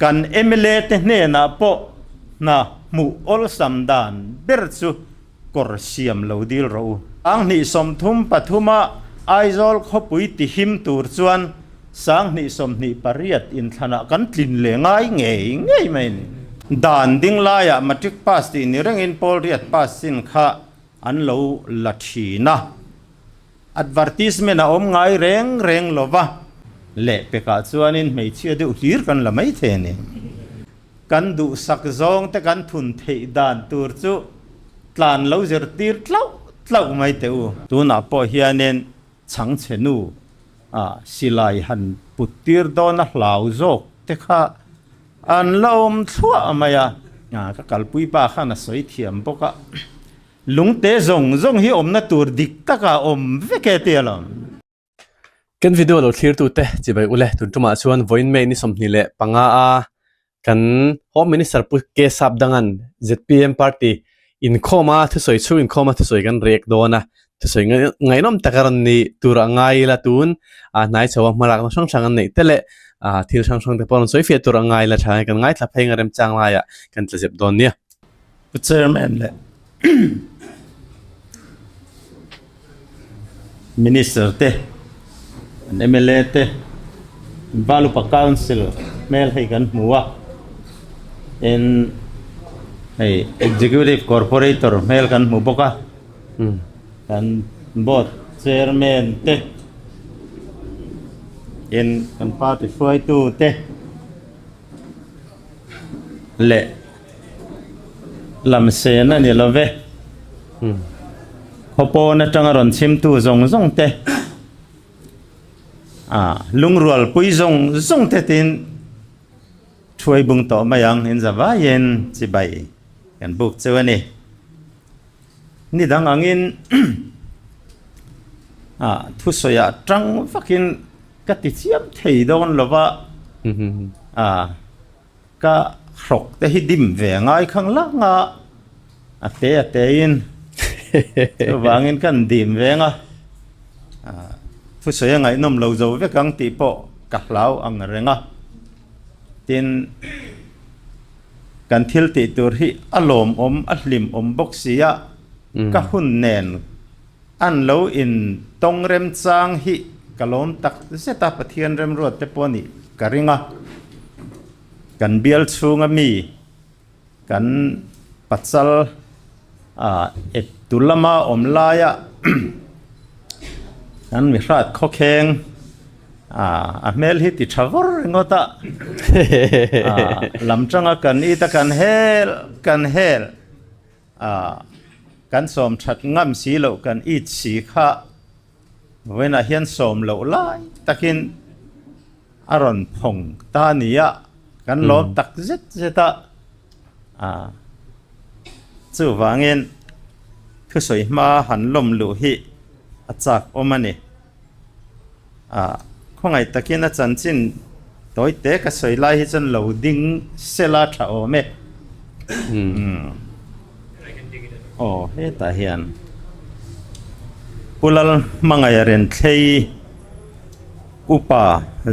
Kan mla te hnenah pawh hna hmuh awlsam dan ber chu kawr siam lo dil rawh u. Sanghnih 33 a Aizawl khawpui tihim tur chuan sanghnih 28 inthlanah kan tlin leh ngai ngei ngei mai a ni. Dan ding laiah matric pass tih ni rengin pawl riat pass chin kha an lo la thin a. Advertisement a awm ngai reng reng lo va. Leh pekah chuanin hmeichhia deuh hlir kan la mai thei a ni. Kan duhsak zawng te kan thun theih dan tur chu tlan lo zirtir tlauh tlauh mai teh u. Tunah pawh hianin chhangchhe nu a silai han put tir dawn a hlau zawk te kha an la awm thluah mai a. Ka kalpui pa khan a sawi thiam bawk a. Lungte zawng zawng hi awmna tur dik taka awm vek e tia lo. Kan video lo thlirtute chibai ule tun tumah chuan vawiin May ni 25 a kan Home Minister Pu K Sap Dangan zpm party inkhawma thusawi chhung inkhawma thusawi kan rek dawn a, thusawi ngaihnawm tak a rawn ni tur a ngai ila tun a hnai chho a hmalakna hrang hrang an neih te leh thil hrang hrang te pawh rawn sawi fiah tur a ngai ila tha kan ngaithla phei anga remchang laiah kan tla zep dawn nia. Pu Chairman leh Minister te, an mla te, Valupa Council hmel hei kan hmu a, tin hei Executive Corporator hmel kan hmu bawk a, kan Board Chairman te, tin kan party hruaitu te leh Lam sen a ni lo ve. Khaw pawn atanga rawn chhimtu zawng zawng te, ah lungrualpui zawng zawng te tin thuai bung tawh mai ang in za vaiin chibai kan buk cheu a ni. Ni dang angin ah thusawiah tang vakin ka ti chiam thei dawn lo va, ah. Ka hrawk te hi dim ve ngai khang lang a, a te a te in chuvangin kan dim veng a, thusawi a ngaihnawm lo zo vek ang tih pawh ka hlau ang reng a, tin kan thil tih tur hi a lawmawm a hlimawm bawk si a, ka hun nen an lo in tawng remchang hi ka lawm tak zet a, Pathian remruat te pawh nih ka ring a, kan bial chhunga mi kan pachal ah ep tu lama awm laia kan mi hrat khawkheng ah a hmel hi ti tha vawr ringawt a, ah lam tanga kan it a kan hel kan hel. A, kan sawm that ngam si loh kan it si kha vawiinah hian sawm loh lai takin a rawn phawng ta a ni a, kan lawm tak zet zet a, a, chuvangin thusawi hma han lawm luh hi a chak awm a ni. A, khawngaih takin a chanchin tawi te ka sawi lai hi chuan lo ding sela tha awm e. Umm. Aw, hetah hian Pu Lal Hmangaih Renthlei Upa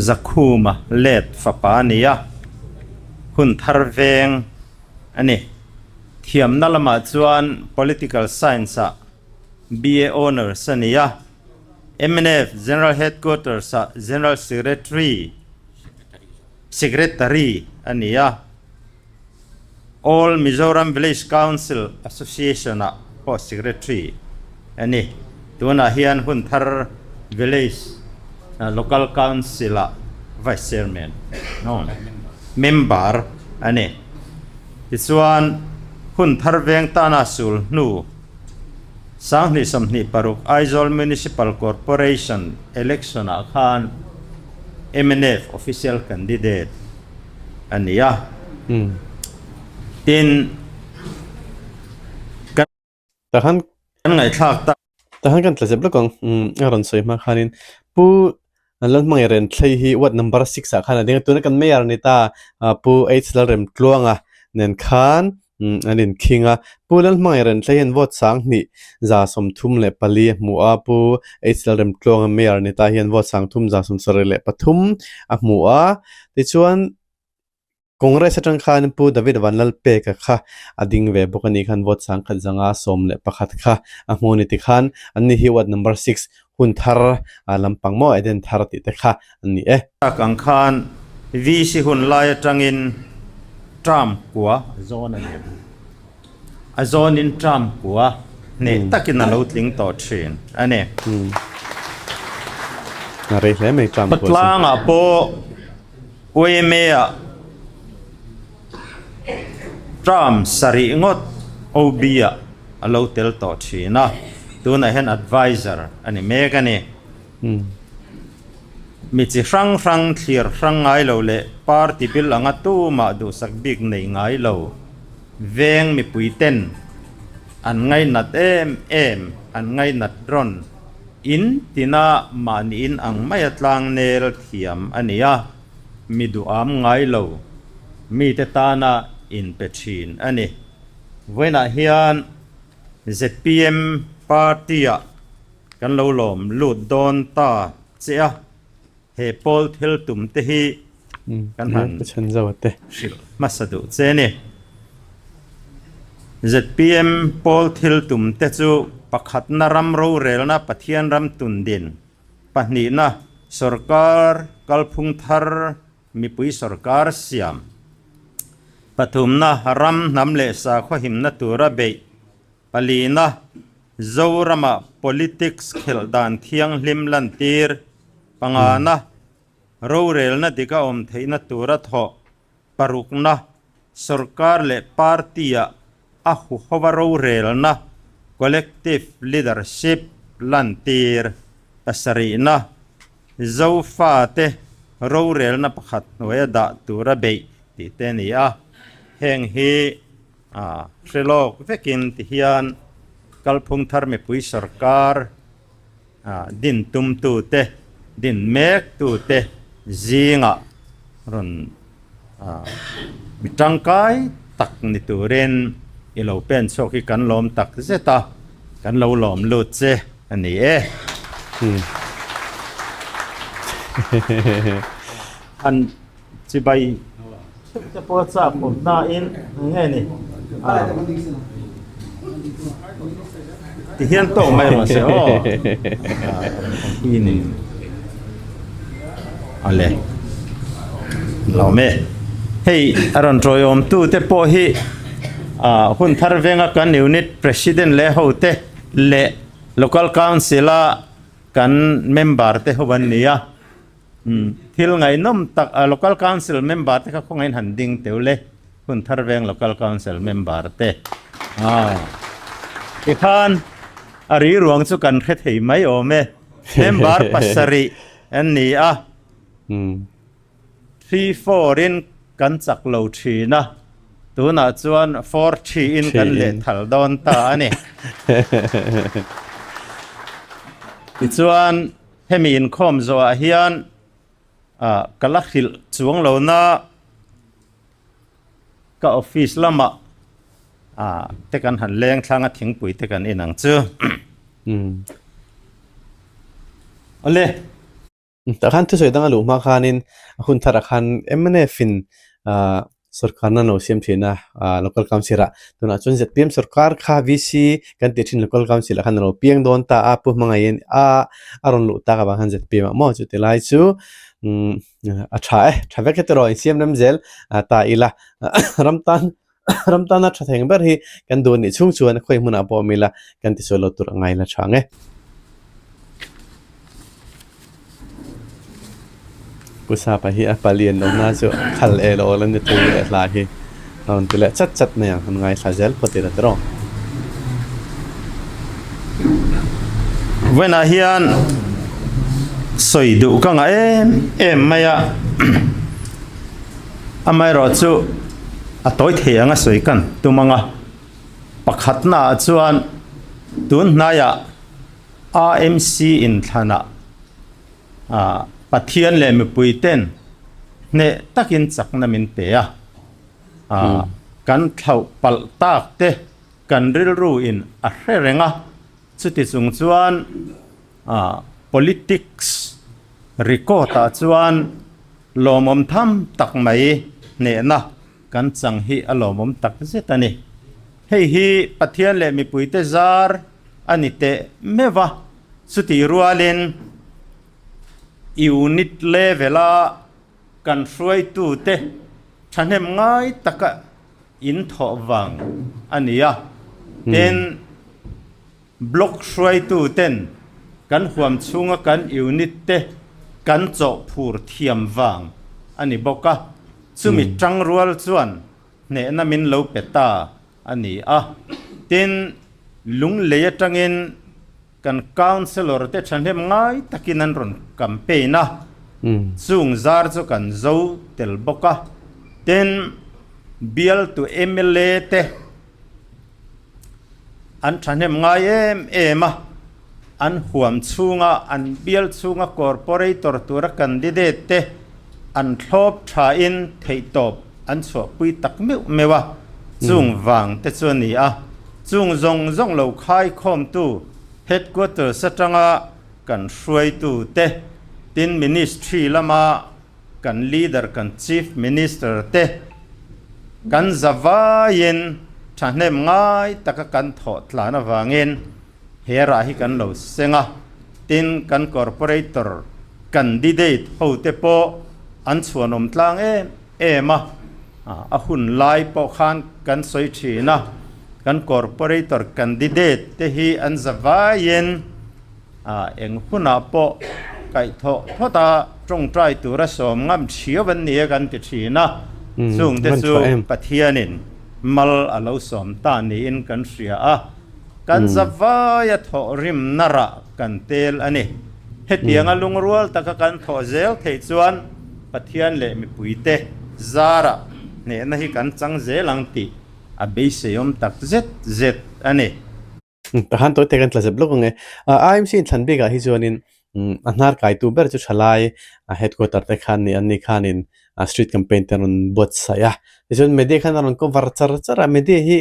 Zakhuma let fapa a ni a, hun thar veng a ni. Thiamna lamah chuan Political Science-ah BA Honours a ni a. Mnf General Headquarters ah General Secretary Secretary a ni a, All Mizoram Village Council Association ah pawh Secretary a ni. Tunah hian Hunthar Village Local Council ah Vice Chairman, no, Member a ni. Tichuan, Hunthar veng tana sul hnu 2026 Aizawl Municipal Corporation Election-ah khan mnf official candidate a ni a. Tin, kan ngaihthlak tak. Tahan kan tla zep lawk ang, a rawn sawi hma khanin Pu Lalhmangaih Renthlei hi ward number six ah khan a ding a, tuna kan mayor ni ta Pu H Lalremtluanga nen khan an inkhing a, Pu Lalhmangaih Renthlei hian vote 1334 a hmu a, Pu H Lalremtluanga mayor ni ta hian vote 3173 a hmu a, tichuan. Congress atang khan Pu David Vanlalpeka kha a ding ve bawk a nih khan vote 10,111 kha a hmu a ni tikhan an ni hi ward number six hun thar lampang maw Eden thar tih te kha an ni e. Tak ang khan VC hun lai atangin term kua a zawn a ni. A zawnin term kua hneh takin a lo tling tawh thin a ni. A rei hle mai term kua chu. Patlangah pawh YMA-ah term sarih ngawt OB-ah a lo tel tawh thin a, tunah hian adviser a ni mek a ni. Mi chi hrang hrang thlir hrang ngai lo leh party bil anga tumah duhsak bik nei ngai lo veng mipui ten an ngainat em em, an ngainat rawn in tina mahni in ang maia tlangnel thiam a ni a, mi duham ngai lo mite tana inpe thin a ni. Vawiinah hian zpm party-ah Kan lo lawm lut dawn ta che a, he pawl thil tum te hi kan han hrilh hmasa duh che a ni. Zpm pawl thil tum te chu pakhatna ram rorelna Pathian ram tundin, pahnihna sorkar kalphung thar mipui sorkar siam, pathumna ram hnam leh sakhua himna tura beih, Palina, Zorama politics khelh dan thianghlim lantir. Pangana, Rorelna dik a awm theihna tura thawh. Parukna, Sorkar leh party-ah a huhova rorelna, collective leadership, lantir. Pasarihna, Zofate rorelna pakhat hnuaia dah tura beih tih te a ni a. Heng hi A hre lawk vekin ti hian kalphung thar mipui sorkar din tumtute, din mektute zingah rawn mi tangkai tak ni turin i lo pen chhuak hi kan lawm tak zet a, kan lo lawm lut che a ni e. Han Chibai theuh te pawh a chak awm nain nge ni ti hian tawk mai rawh se aw ale lawm e hei a rawn tawiawm tu te pawh hi hun thar venga kan unit president leh ho te leh local council a kan member te ho an ni a. Thil ngaihnawm tak a Local Council member te kha khawngaihin han ding teu le, hun thar veng Local Council member te. Tikhan a ri ruang chu kan hre thei mai awm e. Member pasarih an ni a, 3-4 in kan chak lo thin a, tunah chuan 4-3 in kan lehthal dawn ta a ni. Tichuan Hemi inkhawm zawhah hian ka la hrilh chuang lo na ka office lamah te kan han leng thlang a thingpui te kan in ang chu. Awle. Tah khan thusawi dang a luh hma khanin a hun tharah khan mnf in Sorkarna an lo siam thin a, Local Council ah. Tunah chuan zpm sorkar kha VC kan tih thin Local Council ah khan a lo piang dawn ta a, Pu Hmangaihin a a rawn luh tak avang khan zpm ah maw chuti lai chu umm a tha e, tha vek e tiraw insiam rem zel ta ila ram tan ram tana tha theng ber hi kan duh anih chhung chuan khawi hmunah pawh awm ila kan tisual lo tur a ngai la tha ang e. Pu Sapa hi a palian lo na chu khal e lo la ni thu leh hla hi a rawn ti leh chat chat mai ang, han ngaithla zel phawt ila tiraw. Vawiinah hian sawi duh ka ngah em em mai a, amaherawhchu a tawi thei anga sawi kan tum ang a, pakhatnaah chuan tun hnaiah AMC inthlanah Pathian leh mipuiten hneh takin chakna min pe a, kan thlauh palh tak te kan rilru in a hre reng a, chuti chung chuan politics record ah chuan lawmawm tham tak mai. hnehna kan chang hi a lawmawm tak zet a ni. Hei hi Pathian leh mipuite zar a ni teh meuh a, chutih rualin unit level-a kan hruaitute thahnem ngai taka in thawh vang a ni a, tin, Block hruaitu ten kan huam chhunga kan unit te kan chawh phur thiam vang a ni bawk a, chumi tangrual chuan hnehna min lo pe ta a ni a. Tin, Lunglei atangin kan Councillor te thahnem ngai takin an rawn campaign a, chung zar chu kan zo tel bawk a. Tin, bialtu mla te. An thahnem ngai em em a, an huam chhunga an bial chhunga corporator tura candidate te an thlawp thain theihtawp an chhuahpui tak meuh meuh a, chung vang te chu a ni a. Chung zawng zawng lo khaikhawmtu headquarters atanga kan hruaitu te, tin ministry lama Kan leader kan Chief Minister te kan zavaiin thahnem ngai taka kan thawh tlan avangin he rah hi kan lo seng a, tin kan corporator candidate ho te pawh an chhuanawm tlang em em a, a hun lai pawh khan kan sawi thin a, kan corporator candidate te hi an zavaiin A eng hunah pawh kaihthawh phawt a, tawngtai tura sawm ngam thiau an ni a kan ti thin a, chungte chu Pathianin mal a lo sawm ta niin kan hria a, kan zavaia thawh rimna rah kan tel a ni. Hetianga lungrual taka kan thawh zel theih chuan Pathian leh mipuite zarah hnehna hi kan chang zel ang tih a beiseiawm tak zet zet a ni. Tahan tawi te kan tla zep lawk ang e. IMC inthlan bikah hi chuanin a hnar kaitu ber chu thalai headquarter te khan ni an ni khanin street campaign te an rawn buatsaih a. Tichuan media khan a rawn cover char char a, media hi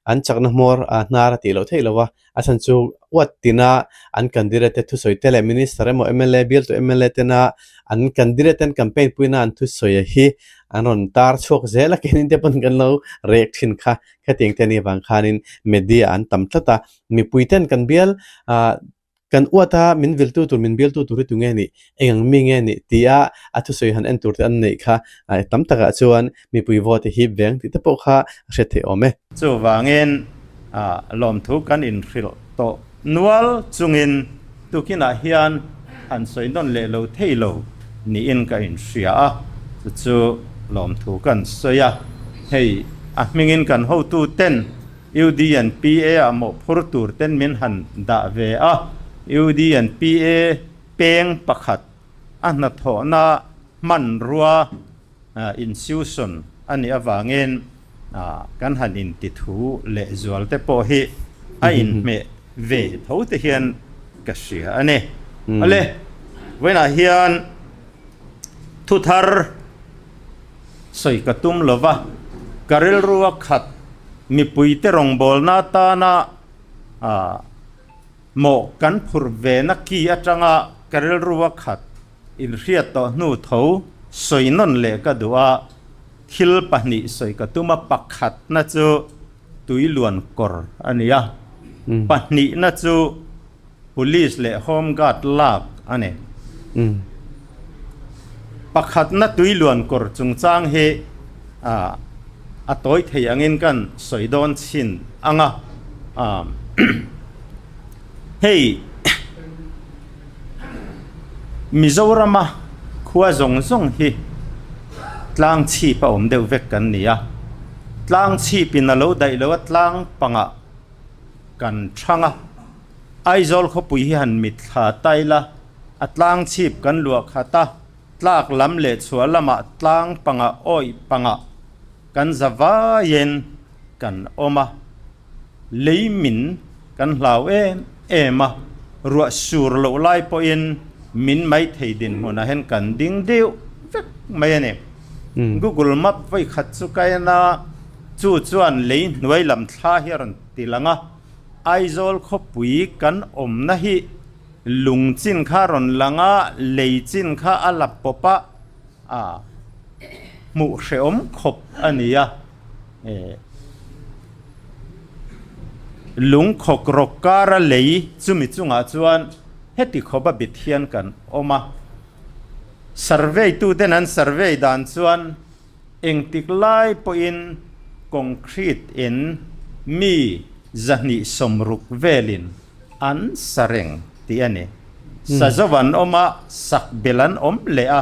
an chakna hmawr hnar a tih loh theih lo a, a chhan chu uat tina an candidate te thusawi te leh minister emaw mla bialtu mla tena an candidate ten campaign puina an thusawi hi an rawn tar chhuak zel a, keini te pawn kan lo rek thin kha. Khatiang te anih avang khanin media an tam tlat a, mipui ten kan bial ah kan uat a min viltu tur min bialtu tur hi tunge nih eng ang mi nge nih tia a thusawi han en tur te an neih kha tam takah chuan mipui vote hip veng tih te pawh kha a hriat theih awm e. Chuvangin lawmthu kan inhrilh tawh nual chungin tukinah hian han sawi nawn leh lo thei lo niin ka inhria a, chu chu lawmthu kan sawi a. Hei a hmingin kan hotu ten UD and PA ah mawhphur tur ten min han dah ve a, UD and PA peng pakhat a hnathawhna hmanrua institution a nih avangin kan han inti thu leh zual te pawh hi a inhmeh ve tho te hian ka hria a ni. Awle, vawiinah hian thu thar sawi ka tum lo va, ka rilru a khat mipuite rawngbawlna atana mawh kan phurh ve na ki atanga ka rilru a khat Inhriat tawh hnu tho sawi nawn leh ka duh a, thil pahnih sawi ka tum a, pakhatna chu tui luan kawr a ni a, pahnihna chu Police leh Home Guard lak a ni. Pakhatna tui luan kawr chungchang hi a tawi thei angin kan sawi dawn chhin ang a, hei. Mizorama khua zawng zawng hi tlang chhip a awm deuh vek kan ni a, tlang chhipin a lo daih lo a tlang pangah kan thang a, Aizawl khawpui hi han mitthla ta ila a tlang chhip kan luah khat a, tlak lam leh chhuah lamah tlang pangah awih pangah kan za vaiin kan awm a. Lei min kan hlau em em a, ruah sur loh lai pawhin min mai thei dinhmunah hian kan ding deuh vek mai a ni. Google Map vawi khat chu ka en a, chu chuan lei hnuai lam thla hi a rawn ti lang a, Aizawl khawpui kan awmna hi lung chin kha a rawn lang a, lei chin kha a la pawp a, a. Hmuh hrehawm khawp a ni a. Lungkhawk rawk kara lei chumi chungah chuan heti khawp a bit hian kan awm a. Survey tuten an survey dan chuan engtik lai pawhin concrete in mi 260 velin an sa reng tih a ni. Sa zo an awm a, sak bel an awm leh a,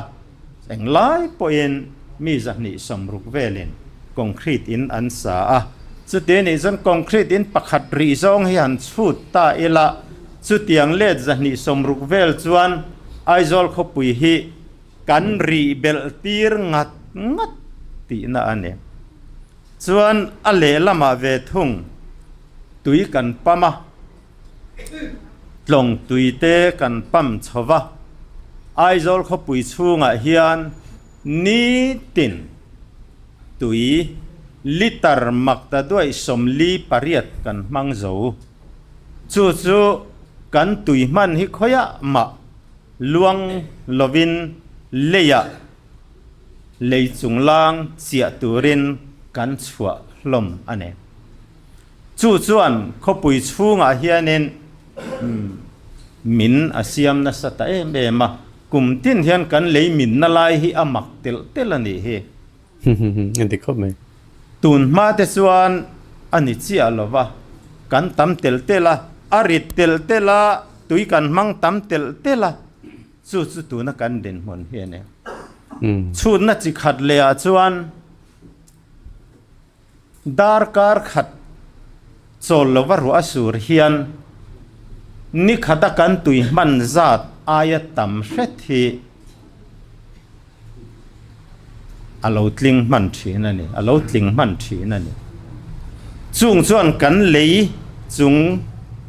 englai pawhin mi 260 velin concrete in an sa a. Chuti nih chuan concrete in pakhat rih zawng hi han chhut ta ila, chutiang let 260 vel chuan Aizawl khawpui hi kan rih belh tir ngat ngat tihna a ni. Chuan a lehlamah ve thung tui kan pam a, tlawng tui te kan pam chho va, Aizawl khawpui chhungah hian nitin tui litre makta duaih 48 kan hmang zo. Chu chu kan tui hman hi khawiah mah luang lovin leiah lei chunglang chiah turin kan chhuah hlawm a ni. Chu chuan khawpui chhungah hianin min a siam nasa ta em em a, kum tin hian kan lei minna lai hi a mak telh telh a nih hi. A dik khawp mai. Tun hma te chuan a ni chiah lo va, kan tam telh telh a, a rit telh telh a, tui kan hmang tam telh telh a, Chu chu tuna kan dinhmun hi a ni. Chhutna chi khat leh ah chuan darkar khat chawl lova ruah a sur hian ni khata kan tui hman zat aia tam hret hi a lo tling hman thin a ni, a lo tling hman thin a ni. Chung chuan kan lei chung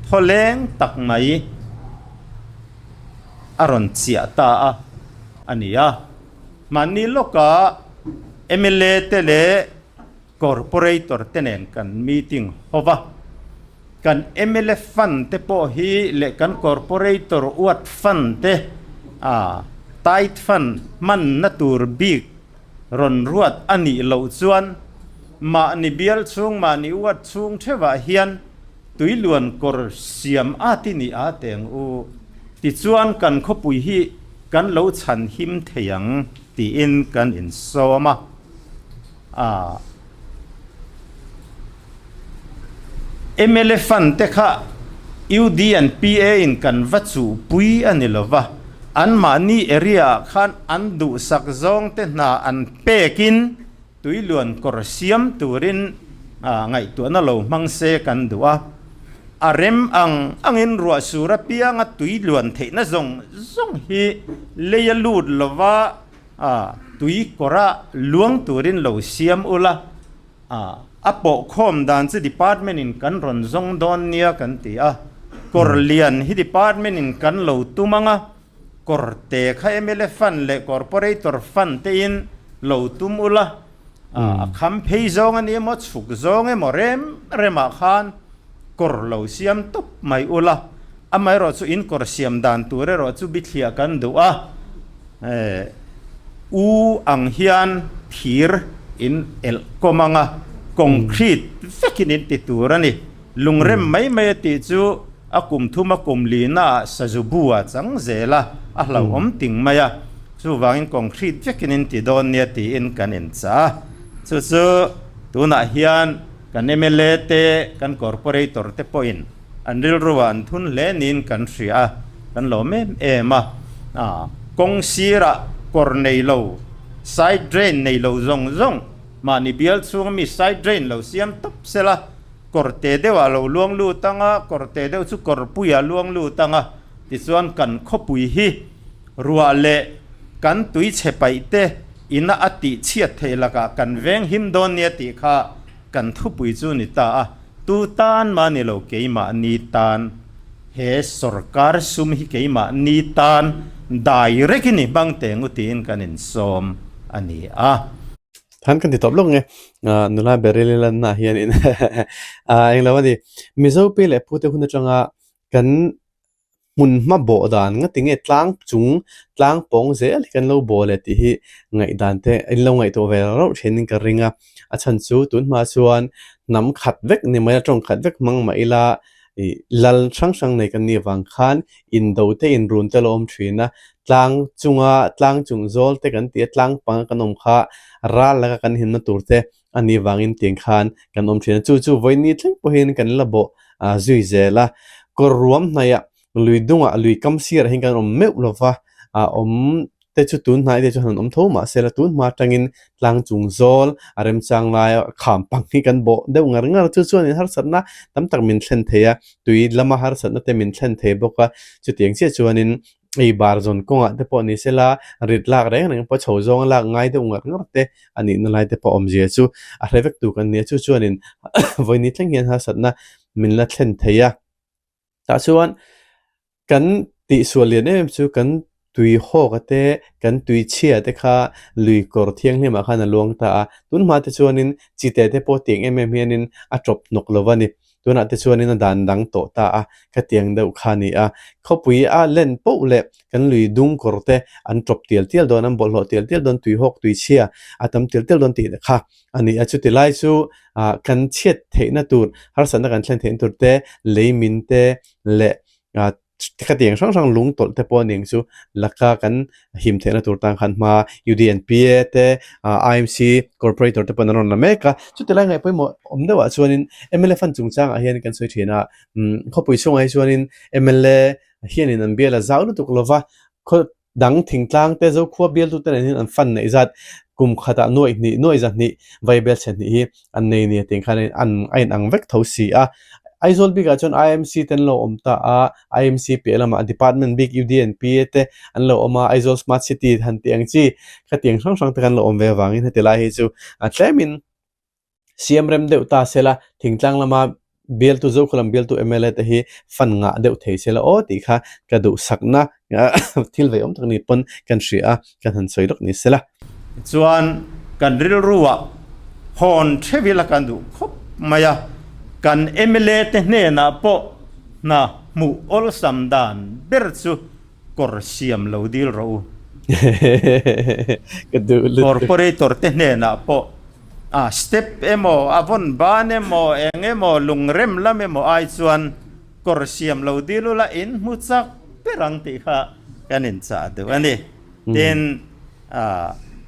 thawleng tak mai a rawn chiah ta a a ni a. Mahni lawka mla te leh Corporator te nen kan meeting ho va, kan mla fund te pawh hi leh kan Corporator ward fund te ah tithe fund hmanna tur bik rawn ruat a nih loh chuan mahni bial chhung mahni ward chhung theuhah hian tuiluan kawr siam a ti nih a teng u tichuan kan khawpui hi kan lo chhan him thei ang tiin kan insawm a. A mla fund te kha UD and PA in kan va chuh pui a ni lo va, anmahni area ah khan an duhsak zawng te hna an pek in tuiluan kawr siam turin ngaihtuahna lo hmang se kan duh a. A rem ang angin ruah sur apianga tuiluan theihna zawng zawng hi lei a lut lo va, A, tui kawrah luang turin lo siam ula, a, a pawhkhawm dan chu department in kan rawn zawng dawn nia kan ti a, kawr lian hi department in kan lo tum ang a, kawr te kha mla fund leh corporator fund te in lo tum ula, a, a kham phei zawng a ni emaw chhuk zawng emaw rem remah khan kawr lo siam tawp mai ula, amaherawh chu in kawr siam dan tur erawh chu bithliah kan duh a. U ang hian thir in elh kawm ang a, concrete vekin in ti tur a ni. Lungrem mai mai a tih chu a kum thum a kum lina ah sazu bu ah chang zel a, a hlauhawm ting mai a. Chuvangin concrete vekin in ti dawn nia tiin kan inchah a. Chu chu tunah hian kan mla te, kan corporator te pawhin An rilruah an thun hle niin kan hria a, kan lawm em em a. Kawng sirah kawr nei lo, side drain nei lo zawng zawng, mahni bial chhunga mi side drain lo siam tawp sela, kawr te deuhah lo luang lut ang a, kawr te deuh chu kawr puiah luang lut ang a, tichuan kan khawpui hi ruah leh kan tui chhe paih te ina a tih chhiat theih lakah kan veng him dawn nia tih kha kan thupui chu ni ta a. Tu tan mah ni lo keimahni tan he sorkar sum hi keimahni tan direct in i hmang teng u tiin kan insawm a ni a. Than kan ti tawp lawk nge nula Beryl i lanna ah hianin englo a ni Mizo pi leh pute hun atanga kan. hmun hma bawh dan nga tinge tlang chung tlang pawng zel hi kan lo bawh leh tih hi ngaihdan te in lo ngaihtuah ve rauh thin in ka ring a, a chhan chu tun hma chuan hnam khat vek ni mai a tawng khat vek hmang mah ila ih lal hrang hrang nei kan nih avang khan indo te inrun te lo awm thin a, tlang chunga tlang chung zawl te kan tih a tlang panga kan awm kha ral laka kan himna tur te a nih vangin tiang khan kan awm thin a, chu chu vawiin thleng pawhin kan la bawh zui zel a, kawr ruam hnaihah lui dungah lui kam sirah hian kan awm meuh lo va, a awm te chu tun hnai te chu han awm tho mah se la tun hma atangin tlang chung zawl a remchang laia kham pang hi kan bawh deuh ngar ngar a, chu chuanin harsatna tam tak min thlen thei a, tui lama harsatna te min thlen thei bawk a, chutiang chiah chuanin Ei bar zawn kawngah te pawh ni sela, rit lak reng reng pawh chho zawnga lak ngai deuh ngar ngar te a nihna lai te pawh awmzia chu a hre vek tu kan ni a, chu chuanin vawiin thleng hian harsatna min la thlen thei a. Tah chuan kan tihsual lian em em chu kan tui hawk a te, kan tui chhia te kha lui kawr thianghlimah khan a luang ta a, tun hma te chuanin chite te pawh tiang em em hianin a tawp hnawk lo a ni. Tunah te chuanin a dan dang tawh ta a, khatiang deuh kha a ni a. Khawpui a len poh leh kan lui dung kawr te an tawp tial tial dawn, an bawlhhlawh tial tial dawn, tuihawk tuichhia a tam tial tial dawn tih kha a ni a. Chuti lai chu ah kan chhiat theihna tur, harsatna kan thlen theihna tur te, lei min te leh ah Khatiang hrang hrang lung tawlh te pawh ning chu laka kan him theihna tur tan khan hma UDNPA te IMC corporator te pawhin an rawn la mek a. Chuti lai ngaih pawimawh awm deuhah chuanin mla fund chungchangah hian kan sawi thin a, khawpui chhungah hi chuanin mla hianin an bial a zau lutuk lova khaw Dang thingtlang te Zokhua bialtute nen hian an fan neih zat kum khatah nuaih hnih, nuaih za hnih, vaibel chhe hnih hi an nei nia tih khan an a inang vek tho si a. Aizawl bikah chuan IMC te an lo awm ta a, IMC piah lamah department bik UDNPA te an lo awm a, Aizawl Smart City han tih ang chi khatiang hrang hrang te kan lo awm ve avangin heti lai hi chu a tlemin Siam rem deuh ta sela, thingtlang lama bialtu Zokhua lam bialtu mla te hi fan ngah deuh thei sela aw tih kha ka duhsakna thil vei awm tak ni pawn kan hria a, kan han sawi lawk ni sela. Chuan kan rilruah hawn theuh ila kan duh khawp mai a, kan mla te hnenah pawh hna hmuh awlsam dan ber chu Kawr siam lo dil rawh u. Ka duh lutuk. Corporator te hnenah pawh a step emaw, a vawn ban emaw, eng emaw, lungrem lam emaw ai chuan kawr siam lo dil ula in hmu chak ber ang tih kha kan inchah duh a ni. Tin,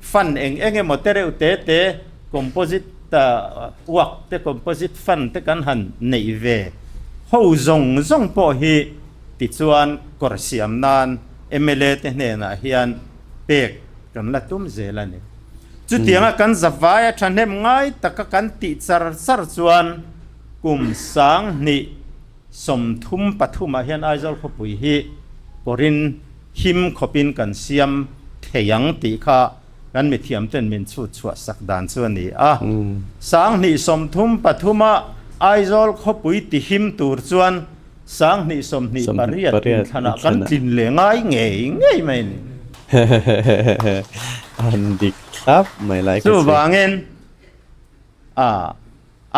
fund eng eng emaw te reuh te te composite work te composite fund te kan han neih ve ho zawng zawng pawh hi tichuan kawr siam nan mla te hnenah hian pek kan la tum zel a ni. Chutianga kan zavaia thahnem ngai taka kan tih char char chuan kum 2000 33 ah hian Aizawl khawpui hi kawrin him khawpin kan siam thei ang tih kha kan mithiam ten min chhut chhuah sak dan chu a ni a. 2033 a Aizawl khawpui ti him tur chuan 2028 inthlanah kan tlin leh ngai ngei ngei mai a ni. An dik thlap mai lai ka chu. Chuvangin a.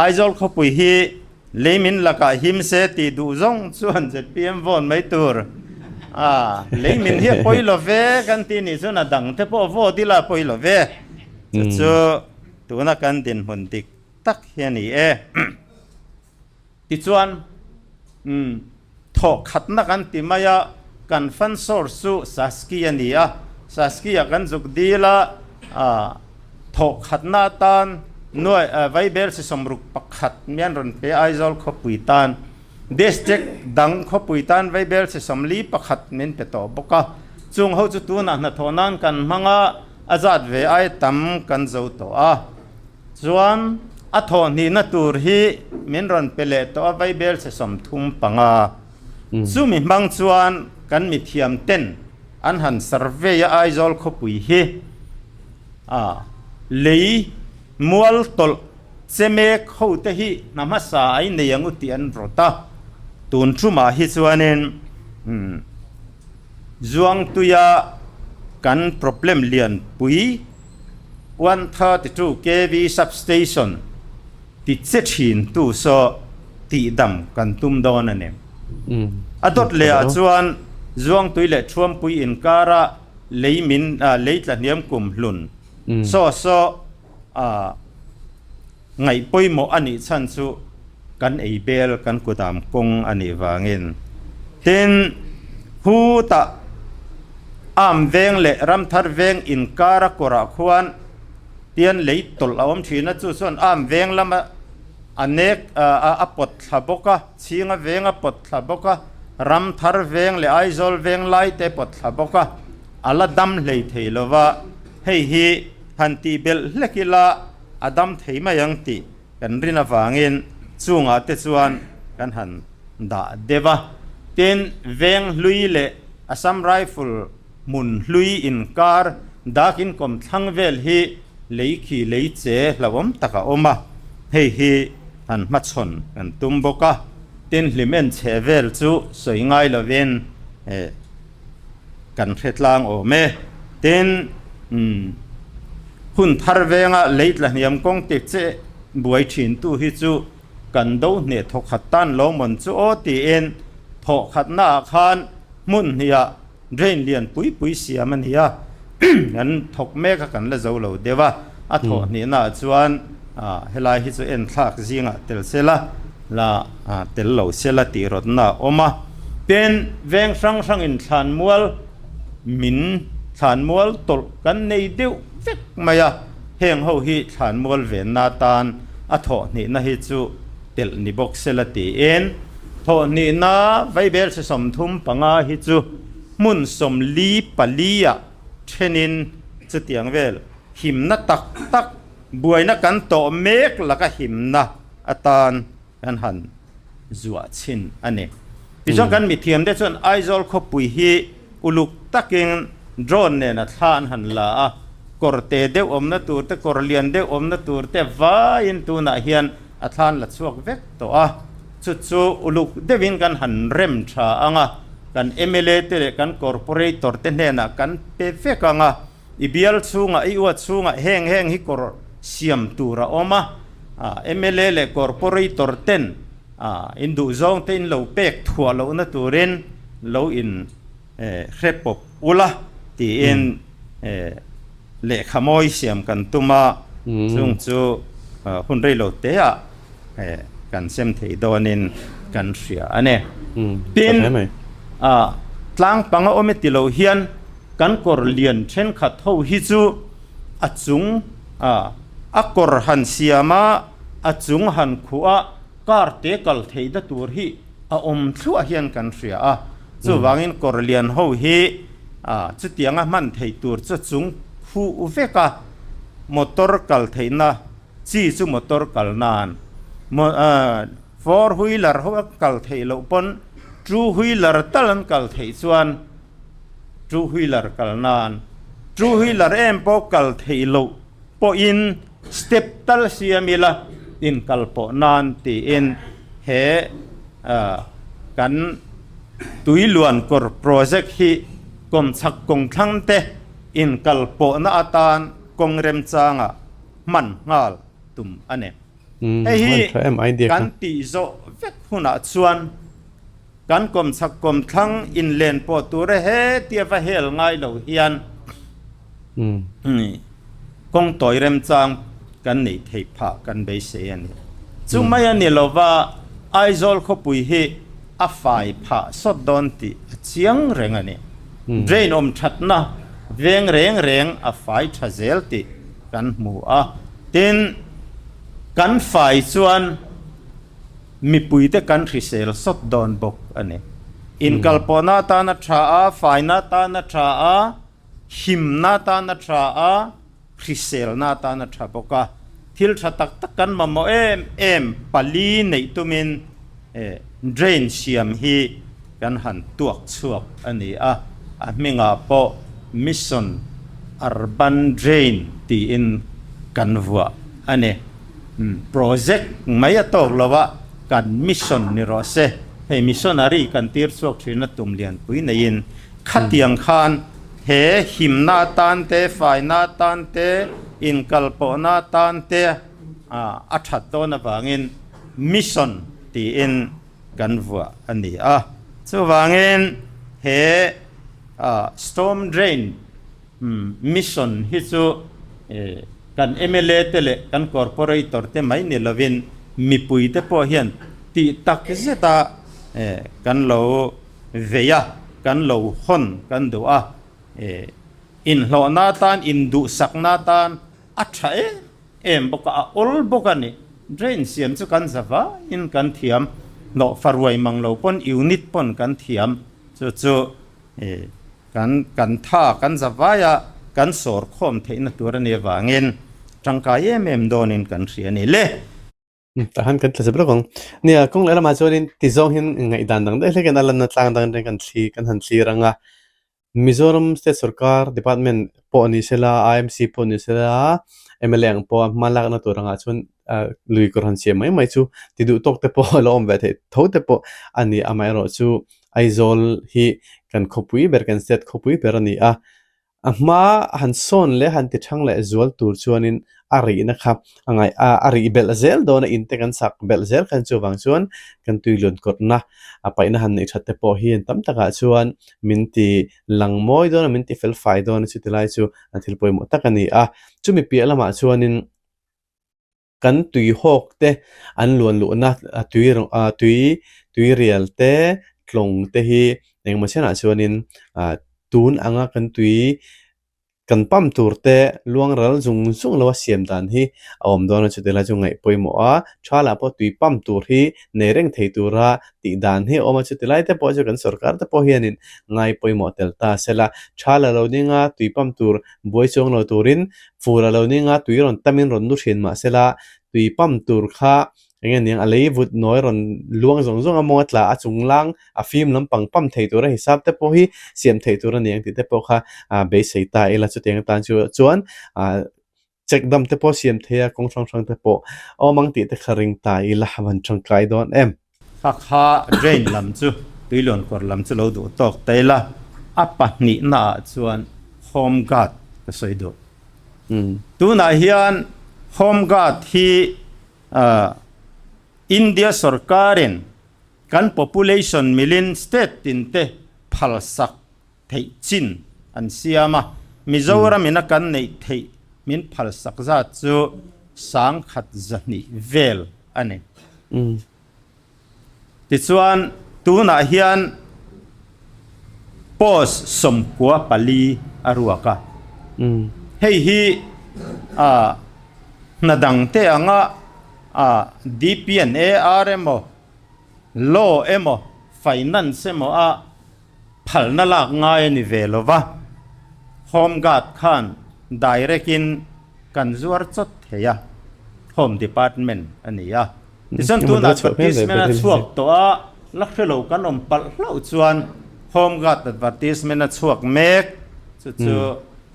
Aizawl khawpui hi leimin lakah him se tih duh zawng chuan zpm vote mai tur a, leimin hi a pawi lo ve kan tih nih chuan a dang te pawh vote ila a pawi lo ve. Chu chu tuna kan dinhmun dik tak hi a ni e. Tichuan umm thawh khatna kan ti mai a, kan fund source chu Saski a ni a, Saski ah kan zuk dil a, thawh khatna atan nuai Vaibel 61 mian rawn pe Aizawl khawpui tan, District dang khawpui tan Vaibel 41 min pe tawh bawk a, chung ho chu tunah hnathawh nan kan hmang a, a zat ve ai tam kan zo tawh a. Chuan a thawh hnihna tur hi min rawn pe leh tawh a Vaibel chhe 35. Chumi hmang chuan kan mithiam ten an han survey a Aizawl khawpui hi a lei mual tawlh che mek ho te hi hna hmasa ai nei ang u tih an rawt a. Tun tumah hi chuanin Zuangtuia kan problem lianpui 132 kv substation ti che thin tu saw tihdam kan tum dawn a ni. A dawt lehah chuan Zuangtui leh Thuampui inkara lei min lei tlahniam kum hlun saw saw ngaih pawimawh a nih chhan chu kan ei bel kan kudam kawng a nih vangin. Tin, khutah Am veng leh Ramthar veng inkara kawrah khuan tian lei tawlh a awm thin a, chu chuan Am veng lama a nek a pawt thla bawk a, Chhinga veng a pawt thla bawk a, Ramthar veng leh Aizawl veng lai te pawt thla bawk a, a la dam hlei thei lo va, hei hi han tih belh hlek ila a dam thei mai ang tih kan rin avangin chungah te chuan kan han dah deuh a. Tin, veng hlui leh Assam Rifle hmun hlui inkar dak inkawm thlang vel hi lei khi lei che hlauhawm tak a awm a, hei hi han hmachhawn kan tum bawk a. Tin, hlim en chhe vel chu sawi ngai lovin kan hre tlang awm e. Tin, hun thar venga lei tla hniam kawng ti che buai thintu hi chu kan do hneh thawkhat tan lo mawn chu aw tiin thawhkhatnaah khan hmun hniah drain lian pui pui siam a ni a, kan thawk mek a kan la zo lo deuh a, a thawh hnihnaah chuan helai hi chu enthlak zingah tel sela la tel lo sela tih rawtna a awm a. Tin, veng hrang hrangin thlanmual min thlanmual tawlh kan nei deuh vek mai a, heng ho hi thlanmual venna atan a thawh hnihna hi chu telh ni bawk sela tiin thawhhnihna vaibel hre 35 hi chu hmun 44 ah thenin chutiang vel himna tak tak buaina kan tawh mek laka himna atan kan han zuah chhin a ni. Tichuan kan mithiam te chuan Aizawl khawpui hi uluk takin drone nen a thla an han la a, kawr te deuh awmna tur te, kawr lian deuh awmna tur te vaiin tunah hian a thla an la chhuak vek tawh a. Chu chu uluk deuhin kan han rem tha ang a, kan mla te leh kan corporator te hnenah kan pe vek ang a, I bial chhungah, i uat chhungah heng heng hi kawr siam tur a awm a, mla leh corporator ten in duhzawng te in lo pek thuah lohna turin lo in hre pawp ula tiin lehkha mawi siam kan tum a, chung chu hun rei lo te ah kan sem thei dawnin kan hria a ni. Tin, tlang panga awm e ti lo hian Kan kawr lian thenkhat ho hi chu a chung a kawr han siam a, a chung han khuh a, car te kal theihna tur hi a awm thluah hian kan hria a. Chuvangin kawr lian ho hi chutianga hman theih tur chu a chung khuh vek a, motor kal theihna chi chu motor kal nan four wheeler ho a kal theih loh pawn two wheeler tal an kal theih chuan Two wheeler kal nan two wheeler em pawh kal theih loh pawhin step tal siam ila in kal pawh nan tiin he kan tui luan kawr project hi kawmchhak kawng thlang te in kal pawhna atan kawng remchanga hman nghal tum a ni. Hei hi kan tih zawh vek hunah chuan. Kan kawmchhak kawmthlang inlen pawh tur e hetia va hel ngai lo hian kawng tawi remchang kan neih theih phah kan beisei a ni. Chu mai a ni lova Aizawl khawpui hi a fai phah sawt dawn tih a chiang reng a ni. Drain awm thatna veng reng reng a fai tha zel tih kan hmu a. Tin, kan fai chuan. Mipuite kan hrisel sawt dawn bawk a ni. Inkalpawhna atan a tha a, faina atan a tha a, himna atan a tha a, hriselna atan a tha bawk a. Thil tha tak tak kan mamawh em em pali neih tumin drain siam hi kan han tuak chhuak a ni a, a hmingah pawh Mission Urban Drain tiin kan vuah a ni. Project mai a tawk lo a, kan mission ni rawh se. Hei missionary kan tir chhuak thin a tum lianpui neiin khatiang khan he himna atan te, faina atan te, inkalpawhna atan te a that dawn avangin mission tiin kan vuah a ni a. Chuvangin he storm drain mission hi chu kan mla te leh kan corporator te mai ni lovin mipui te pawh hian tih tak zeta kan lo vei a, kan lo hawn kan duh a, inhlawhna atan, induhsakna atan a tha em em bawk a, a awl bawk a ni. Drain siam chu kan za vaiin kan thiam, hlawh faruai mang lo pawn unit pawn kan thiam, chu chu kan kan tha kan za vaia kan sawr khawm theihna tur a nih avangin tangkai em em dawnin kan hria a ni le. Tah khan kan tla zep lawk ang. Nia, kawng leh lamah chuanin tizawng hian ngaihdan dang daih hlekin a lanna tlang dang reng kan thli kan han thlir ang a. Mizoram State Sorkar Department pawh ni sela, IMC pawh ni sela, mla ang pawha hma lakna tur angah chuan lui kawr han siam mai mai chu ti duh tawk te pawh a lo awm ve theih tho te pawh a ni. Amaherawhchu Aizawl hi kan khawpui ber, kan state khawpui ber a ni a. A hma han sawn leh han ti thang leh zual tur chuanin a rihna kha a ngaih a, a rih belh zel dawn a, in te kan sak belh zel khan chuvang chuan kan tui luan kawtna a paihna han neih that te pawh hi an tam takah chuan min ti lang mawi dawn a, min ti fel fai dawn a, chuti lai chu a thil pawimawh tak a ni a. Chumi piah lamah chuanin kan tui hawk te an luan luhna tui tui tui rial te tlawng te hi engemaw chenah chuanin ah tun anga kan tui kan pump tur te luang ral zung zung lo a siam dan hi a awm dawn a chuti lai chu ngaih pawimawh a tha lah pawh tui pump tur hi nei reng thei tura tih dan hi a awm a chuti lai te pawh chu kan sorkar te pawh hianin ngai pawimawh tel ta sela tha la lo ding a tui pump tur buai chuang lo turin fur a lo ning a tui rawn tamin rawn nu thin mah sela tui pump tur kha eng nge niang a lei vut nawi rawn luang zawng zawng a mawng a tla a chung lang a fim lampang pump thei tura hisap te pawh hi siam thei tur a ni ang tih te pawh kha ah beisei ta ila chutiang atan chu chuan ah check dam te pawh siam thei a kawng hrang hrang te pawh awm ang tih te kha ring ta ila a van tangkai dawn em. Hakha drain lam chu tuiluankawr lam chu lo duh tawk ta ila a pahnihna ah chuan home guard ka sawi duh. Tunah hian home guard hi ah India sorkarin kan population milin state tin te phalsak theih chin an siam a, Mizoram in a kan neih theih min phalsak zat chu 10,200 vel a ni. Tichuan tunah hian post 94 a ruak a, hei hi hna dangte anga DPNAR emaw, Law emaw, Finance emaw a phalna lak ngai a ni ve lo va, Home Guard khan direct in kan zuar chawt thei a, Home Department a ni a. Tichuan tunah advertisement a chhuak tawh a, la hre lo kan awm palh hlauh chuan Home Guard advertisement a chhuak mek, chu chu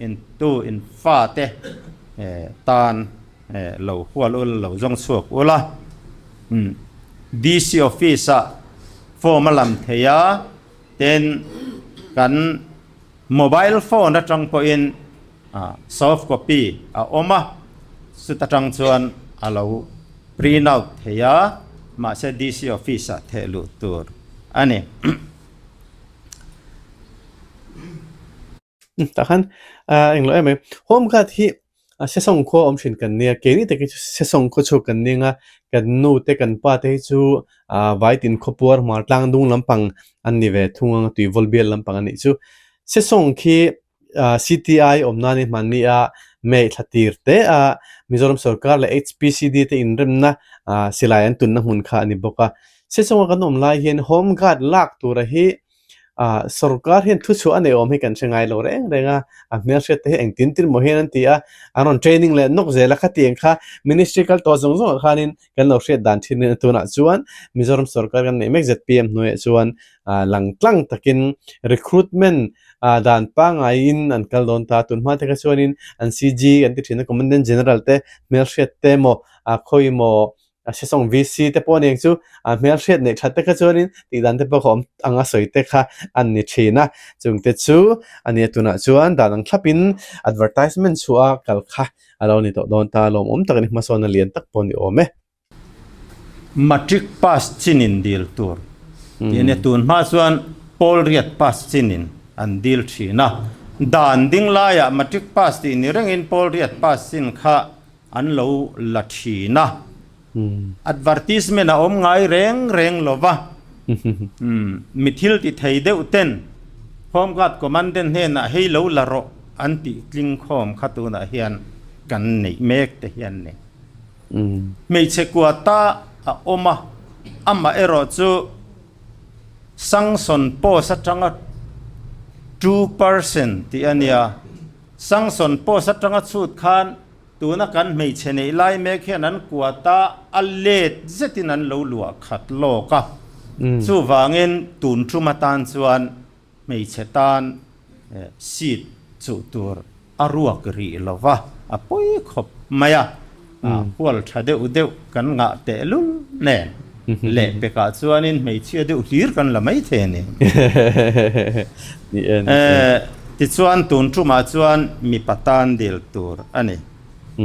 in tu in fate tan lo hual ula lo zawng chhuak ula. DC office ah form a lam thei a, tin kan mobile phone atang pawhin soft copy a awm a, chuta tang chuan a lo print out thei a, mahse DC office ah theh luh tur a ni. Tah khan englo em mai home guard hi sesawng khua awm thin kan nia keini tak hi chu sesawng khaw chhuak kan ning a kan nu te kan pa te hi chu ah vaitin khawpuar hmar tlang dung lampang an ni ve thung ang tui vawl bial lampang a nih chu sesawng khi ah C_T_I awm nan hi hmanni a May thla tir te a Mizoram sorkar leh H_P_C_D te inremna ah silai an tunna hmun kha a ni bawk a sesawng a kan awm lai hian home guard lak tura hi Ah sorkar hian thu chhuah a nei awm hi kan hre ngai lo reng reng a, a hmelhriat te hi engtin tin maw hian an ti a, an rawn training leh nawk zel a khatiang kha ministry kal tawh zawng zawngah khanin kan lo hriat dan thin a tunah chuan Mizoram sorkar kan neih mek zpm hnuaiah chuan ah lang tlang takin recruitment ah dan pangaiin an kal dawn ta, tun hma te kha chuanin an CG kan ti thin a Commandant General te hmelhriat te emaw ah khawi emaw A sesawng VC te pawh aniang chu a hmelhriat neih that te kha chuanin tih dan te pawh kha awm anga sawi te kha an ni thin a, chung te chu a nia tunah chuan dan ang thlapin advertisement chhuah a kal kha a lo ni tawh dawn ta lawmawm tak a ni hmasawn a lian tak pawh a ni awm e. Matric pass chin in dil tur. Tih a nia, tun hma chuan pawl riat pass chinin an dil thin a, dan ding laiah matric pass tih ni rengin pawl riat pass chin kha an lo la thin a. Advertisement a awm ngai reng reng lo va, mi thil ti thei deuh ten Home Guard Commandant hnenah hei lo la rawh an tih tling khawm kha tunah hian kan neih mek te hian ni. Hmeichhe kuata a awm a, amah erawh chu Sangson post atanga 2% tih a nia. Sangson post atanga chhut khan tuna kan hmeichhe neih lai mek hian an kuata a let zetin an lo luah khat lawk a. Chuvangin tun tum atan chuan Hmeichhe tan seat chuh tur a ruak rih lo va, a pawi khawp mai a, hual tha deuh deuh kan ngah tehlul nen lehpekah chuanin hmeichhia deuh hlir kan la mai thei a ni. Tichuan tun tumah chuan mipa tan dil tur a ni.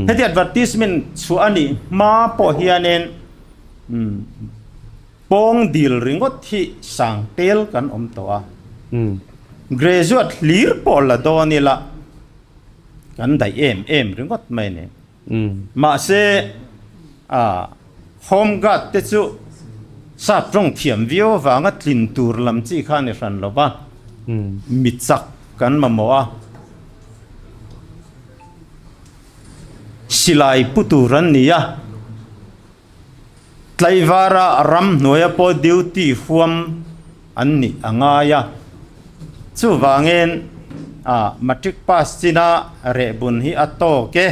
Heti advertisement chhuah a nih hma pawh hianin Pawng dil ringawt hi sang tel kan awm tawh a, graduate hlir pawh la dawn ila kan daih em em ringawt mai a ni. Mahse, home guard te chu sap tawng thiam viau avanga tlin tur lam chi kha a ni hran lo va, mi chak kan mamawh a, silai pu tur an ni a. Tlaivara ramhnuaia pawh duty huam an nih a ngai a, chuvangin matric pass china rehbun hi a tawk e,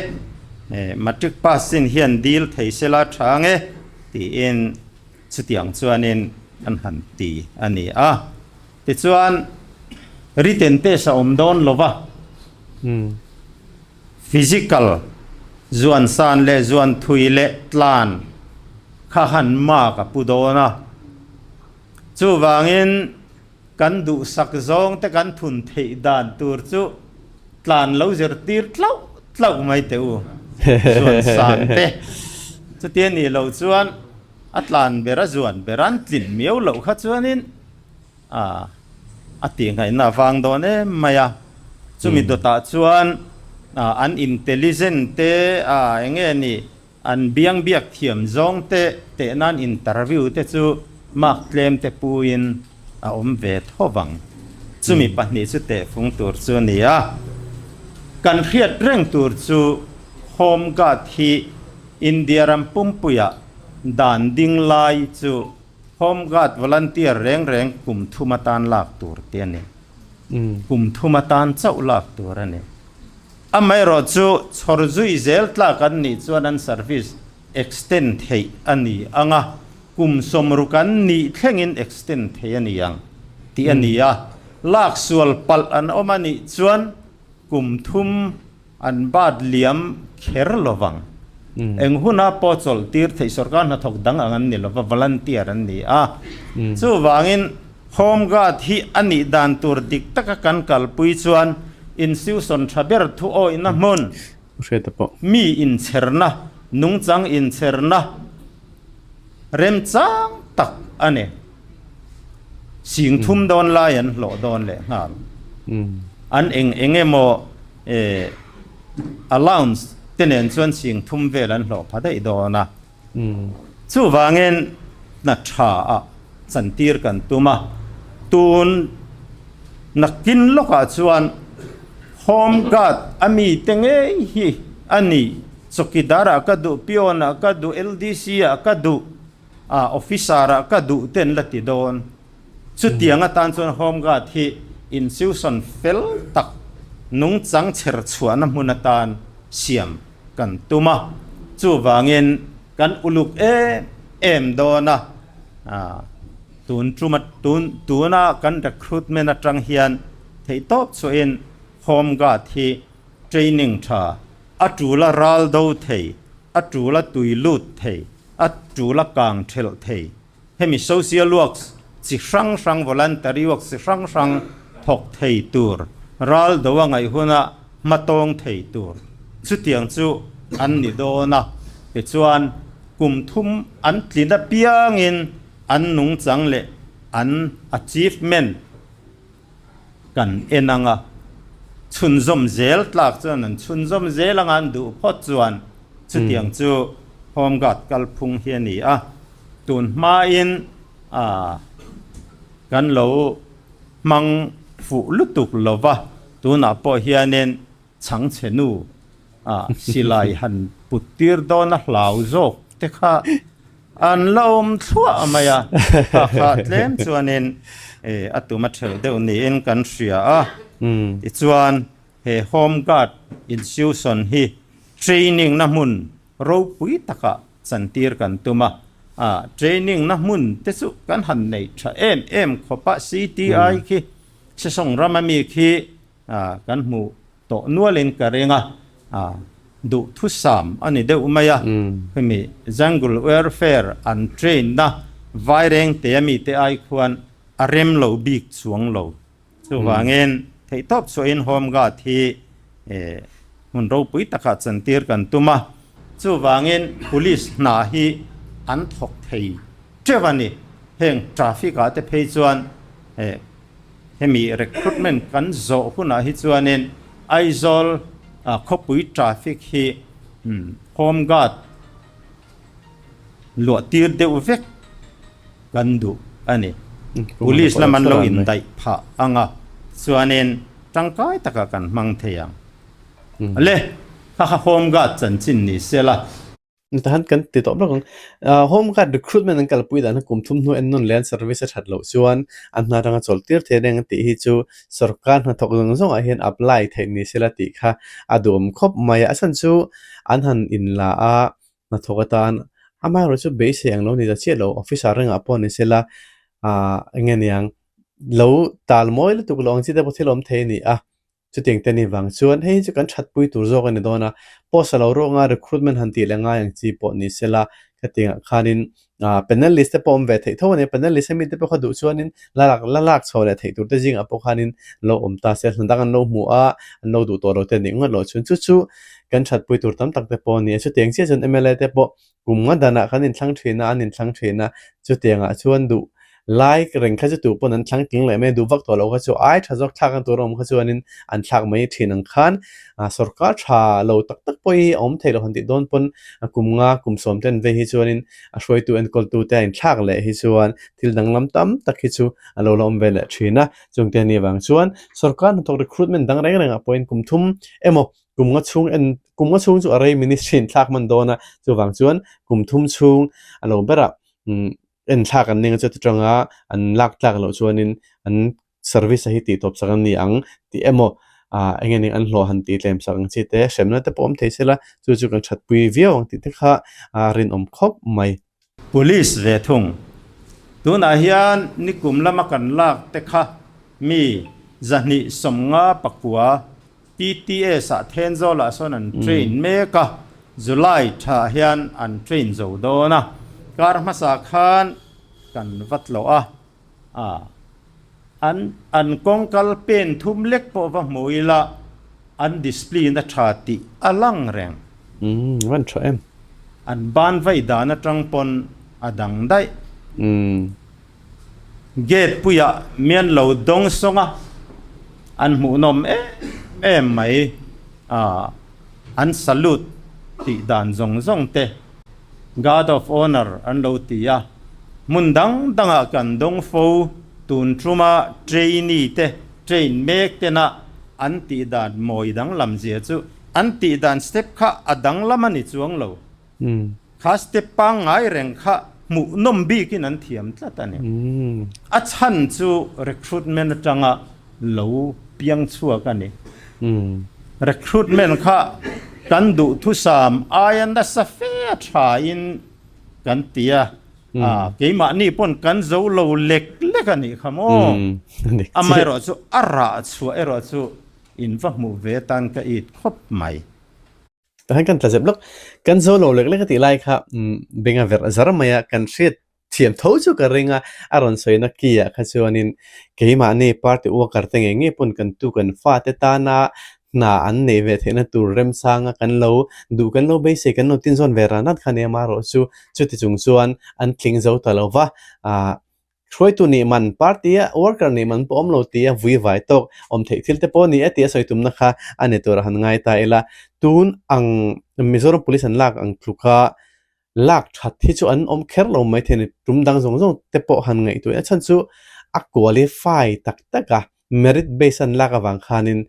matric pass chin hian dil thei sela tha ang e tiin chutiang chuanin an han ti a ni a. Tichuan written test a awm dawn lo va. Physical, zuan san leh zuan thui leh tlan kha han mark a pu dawn a. Chuvangin kan duhsak zawng te kan thun theih dan tur chu tlan lo zirtir tlauh tlauh mai teh u, zuan san te. Chutia nih loh chuan a tlan ber a zuan ber an tlin miau loh kha chuanin A a tihnghaihna a vang dawn em mai a, chumi dawtah chuan an intelligent te a eng nge ni an biang biak thiam zawng te teh nan interview te chu mark tlem te puiin a awm ve tho vang. Chumi pahnih chu tehfung tur chu a ni a, kan hriat reng tur chu Home Guard hi India ram pumpuiah dan ding lai chu Home Guard volunteer reng reng kum thum atan lak tur te a ni. Kum thum atan chauh lak tur a ni. Amaherawh chu chhawr zui zel tlak an nih chuan an service extend theih a ni ang a, kum sawmruk an nih thlengin extend theih a ni ang tih a ni a. Lak sual palh an awm a nih chuan kum thum An bat liam kher lo vang. Eng huna pawh chawlh tir theih sorkar hnathawk dang ang an ni lo va, volunteer an ni a. Chuvangin Home Guard hi a nih dan tur dik taka kan kalpui chuan institution tha ber thu awihna hmun, mi inchherna, nungchang inchherna remchang tak a ni. Sing thum dawn lai an hlawh dawn leh nghal. An eng eng emaw allowance te nen chuan sing thum vel an hlawh pha daih dawn a. Chuvangin hna tha ah chantir kan tum a. Tun nakin lawkah chuan Home Guard a mite ngei hi a ni. Chawkidar ah ka duh, Peon ah ka duh, LDC ah ka duh. A officer ah ka duh ten la ti dawn. Chutiang atan chuan Home Guard hi institution fel tak nungchang chher chhuahna hmun atan siam kan tum a. Chuvangin kan uluk em em dawn a, tun tuma tun tuna kan recruitment atang hian theihtawp chhuahin Home Guard hi training tha a tula ral do thei, a tula tui lut thei, A tul a kang thelh thei. Hemi social works chi hrang hrang, voluntary works chi hrang hrang thawk thei tur, ral do a ngaih huna hma tawng thei tur chutiang chu an ni dawn a. Tichuan, kum thum an tlin apiangin an nungchang leh. An achievement kan en anga chhunzawm zel tlak chuan an chhunzawm zel anga an duh phawt chuan chutiang chu Home Guard kalphung hi a ni a. Tun hmain kan lo hmang fuh lutuk lova tunah pawh hianin chhangchhe nu silai han put tir dawn a hlau zawk te kha an la awm thluah mai a, kha kha tlem chuanin a tum a thelh deuh niin kan hria a. Tichuan he Home Guard institution hi training na hmun ropui takah chantir kan tum a, training na hmun te chu kan han nei tha em em khawp a, CTI khi Sesawng rama mi khi kan hmuh tawh nualin ka ring a, duhthusam a ni deuh mai a, hemi jungle warfare an train na vaireng te a mite ai khuan a rem lo bik chuang lo. Chuvangin theihtawp chhuahin Home Guard hi hmun ropui takah chantir kan tum a, chuvangin police hna hi an thawk thei teuh a ni. Heng traffic ah te phei chuan Hemi recruitment kan zawh hunah hi chuanin Aizawl khawpui traffic hi home guard luah tir deuh vek kan duh a ni. Police lam an lo indaih phah ang a, chuanin tangkai takah kan hmang thei ang. Le, kha kha home guard chanchin ni sela. Tahan kan ti tawh bawk ang. Home guard recruitment an kalpui dan hi kum thum hnu en nawn leh an service a that loh chuan an hna atanga chawlh tir thei reng tih hi chu sorkar hnathawk zawng zawngah hian apply theih ni sela tih kha a duhawm khawp mai a. A chhan chu an han inla a hnathawk atan amaherawhchu chu beisei ang lo ni ta chiah lo officer rengah pawh ni sela eng nge niang lo tal mawi lutuk lo ang chi te pawh thil awm thei a ni a. Chutiang te ni vang chuan hei hi chu kan thatpui tur zawk a ni dawn a, post a lo ruak anga recruitment han tih leh ngai ang chi pawh ni sela khatiangah khanin ah panel list te pawh awm ve theih tho a ni a, panel list hemi te pawh kha duh chuanin la lak la lak chho leh theih tur te zingah pawh khanin lo awm ta se hna dang an lo hmu a, an lo duh tawh lo te nih ngawt loh chuan chu chu kan thatpui tur tam tak te pawh a ni a, chutiang chiah chuan mla te pawh Kum nga danah kan inthlang thin a, an inthlang thin a, chutiangah chuan duh lai reng kha chu tu pawn an thlang tling leh mai a, duh vak tawh loh kha chu ai tha zawk thlak ang tur a awm kha chuanin an thlak mai thin ang khan sorkar tha lo tak tak pawh hi a awm thei lo han tih dawn pawn kum nga kum sawm ten vei hi chuanin a hruaitu enkawltu te a inthlak leh hi chuan thil danglam tam tak hi chu a lo la awm ve leh thin a, chungte a nih vang chuan sorkar hnathawk recruitment dang reng rengah pawhin kum thum emaw Kum nga chhung en kum nga chhung chu a rei ministry in thlak hman dawn a, chuvang chuan kum thum chhung a lo berah umm en thlak an ning a chuti tanga an lak tlak loh chuanin an service a hi tih tawp sak an ni ang tih emaw ah eng nge ning an hlawh han tih tlem sak ang chi te hremna te pawh awm thei sela chu chu kan thatpui viau ang tih te kha a rinawm khawp mai. Police ve thung. Tunah hian nikum lama kan lak te kha mi 259 PTS ah Thenzawl ah sawn an train mek a, July tha hian an train zo dawn a, kar hmasa khan kan va tlawh a, ah an an kawng kal pen thum lek pawh va hmu ila an discipline a tha tih a lang reng. Umm van tha em. An ban vai dan atang pawn a dang daih. Umm. Gate puiah mian lo dawng sawng a, an hmuhnawm em em mai a, an salute tih dan zawng zawng te Guard of Honour an lo ti a, hmun dang dangah kan dawng fo, tun tuma trainee te train mek tena an tih dan mawi danglam zia chu an tih dan step kha a danglam a ni chuang lo. Kha step pangngai reng kha hmuhnawm bikin an thiam tlat a ni. A chhan chu recruitment atanga lo piang chhuak a ni. Recruitment kha kan duhthusam aia nasa fe a thain kan ti a, keimahni pawn kan zo lo lek lek a nih kha maw? Amaherawhchu a rah chhuah erawh chu in va hmuh ve atan ka it khawp mai. Tahan kan tla zep lawk. Kan zo lo lek lek a tih lai kha benga verh zar mai a, kan hriat thiam tho chu ka ring a, a rawn sawina ki ah kha chuanin keimahni party worker te ngei ngei pawn kan tu kan fate tana hna an neih ve theihna tur remchanga kan lo duh kan lo beisei kan lo tinzawn ve ran ran kha nia marawh chu chuti chung chuan an tling zo ta lo va, ah. Hruaitu nih man party a worker nih man pawh awm lo tia vui vai tawk awm theih thil te pawh a ni e tia sawi tumna kha a ni tur a han ngai ta ila. Tun ang Mizoram Police an lak ang tluka lak that hi chu an awm kher lo mai thei a ni. Tum dang zawng zawng te pawh han ngaihtuah a chhan chu a qualify tak tak a merit base an lak avang khanin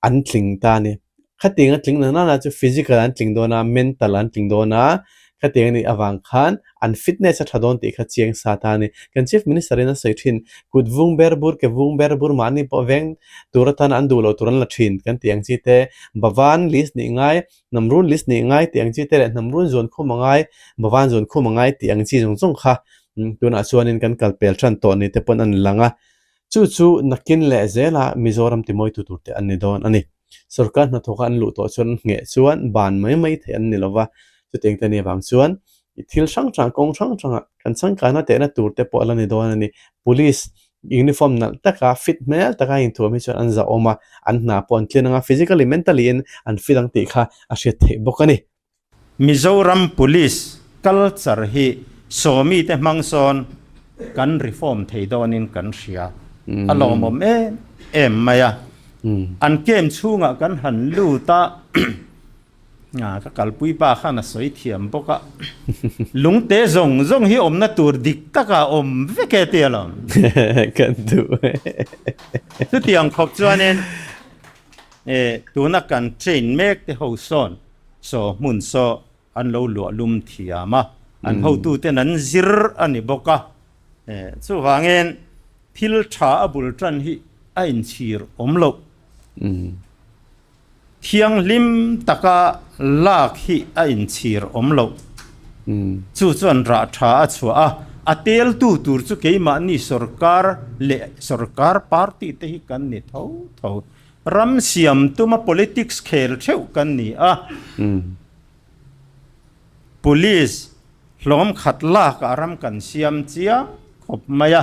an tling ta a ni. Khatiang a tling na nana chu physical an tling dawn a, mental an tling dawn a, khatiang a nih avang khan an fitness a tha dawn tih kha chiang sa ta a ni. Kan Chief Minister in a sawi thin, kut vung ber bur, ke vung ber bur mahni pawh veng tur atana an duh loh tur an la thin kan tih ang chi te, Bhavan list nih ngai, hnamrun list nih ngai tih ang chi te leh hnamrun zuan khum a ngai, Bhavan zuan khum a ngai tih ang chi zawng zawng kha tunah chuanin kan kal pel tan tawh ni te pawn a ni lang a. Chu chu nakin leh zela Mizoram timawitu tur te an ni dawn a ni. Sorkar hnathawka an luh tawh chuan an ngheh chuan ban mai mai theih an ni lova, chutiang te nih avang chuan thil hrang hrang kawng hrang hrangah kan changkana tehna tur te pawh a la ni dawn a ni. Police uniform nalh taka fit hmel taka inthuam hi chuan an zahawm a, an hna pawh an tlin ang a, physically mentally in an fit ang tih kha a hriat theih bawk a ni. Mizoram Police culture hi sawmi te hmang sawn kan reform thei dawnin kan hria. A lawmawm em em mai a. An camp chhungah kan han lut a, ka kalpui pa khan a sawi thiam bawk a, lungte zawng zawng hi awmna tur dik takah awm vek e tia lawm. Kan duh e. Chutiang khawp chuanin tuna kan train mek te ho sawn Saw hmun saw an lo luah lum thiam a, an hotuten an zir a ni bawk a. Chuvangin thil tha a bul tan hi a inchhir awm loh. Thianghlim taka lak hi a inchhir awm loh. Chu chuan rah tha a chhuah a, a teltu tur chu keimahni sorkar leh sorkar party te hi kan ni tho tho. Ram siam tuma politics khel theuh kan ni a, Police hlawm khat lak ah ram kan siam chiang khawp mai a,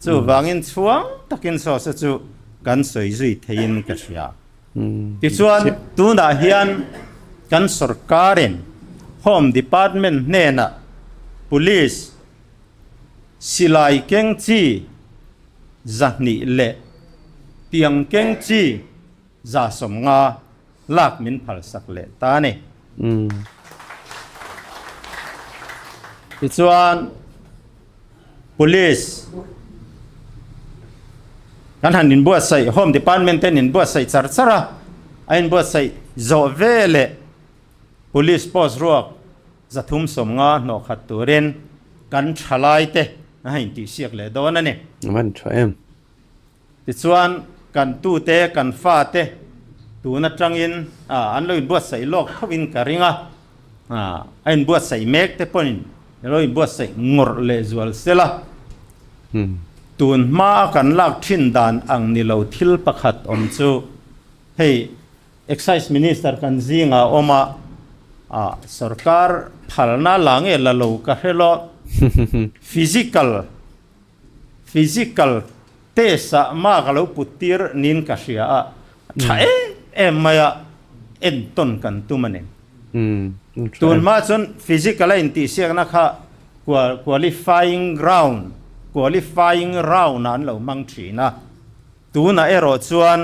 chuvangin chhuang takin sawsa chu kan sawi zui theiin ka hria. Tichuan tunah hian kan sorkarin Home Department hnenah Police silai keng chi 200 leh tiang keng chi 150 lak min phalsak leh ta a ni. Tichuan Police kan han inbuatsaih, Home Department ten inbuatsaih char char a, a inbuatsaih zawh ve leh Police post ruak 350 hnawh khat turin kan thalaite a intihsiak leh dawn a ni. A van tha em. Tichuan kan tute, kan fate tun atangin an lo inbuatsaih lawk thovin ka ring a, a inbuatsaih mek te pawhin a lo inbuatsaih ngawrh leh zual sela. Tun hmaa kan lak thin dan ang ni lo thil pakhat awm chu hei, Excise Minister kan zingah awm a, ah sorkar phalna la nge la lo ka hre lo. Physical, physical test ah mark a lo put tir niin ka hria a, tha em em mai a, entawn kan tum a ni. Tun hma chuan physical a intihsiakna kha qualifying round, qualifying round ah an lo hmang thin a, tunah erawh chuan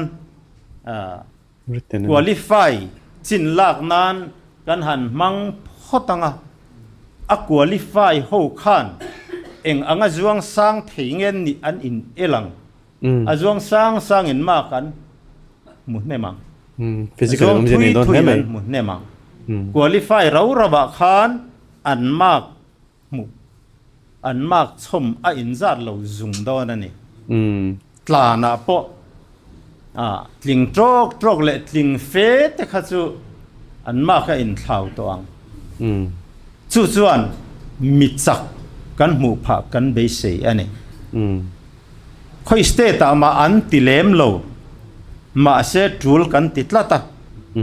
Qualify chin lak nan kan han hmang phawt ang a, a qualify ho khan eng anga zuang sang thei nge nih an in el ang, a zuang sang sang in mark an hmu hnem ang, a zuang thui thui in an hmu hnem ang. Qualify rau rau ah khan an mark hmuh an mark chhawm a inzat lo zung dawn a ni. Tlanah pawh tling tawk tawk leh tling fe te kha chu an mark a inthlau tawh ang. Chu chuan mi chak kan hmuh phah kan beisei a ni. Khawi state ah mah an ti lem lo, mahse tul kan ti tlat a,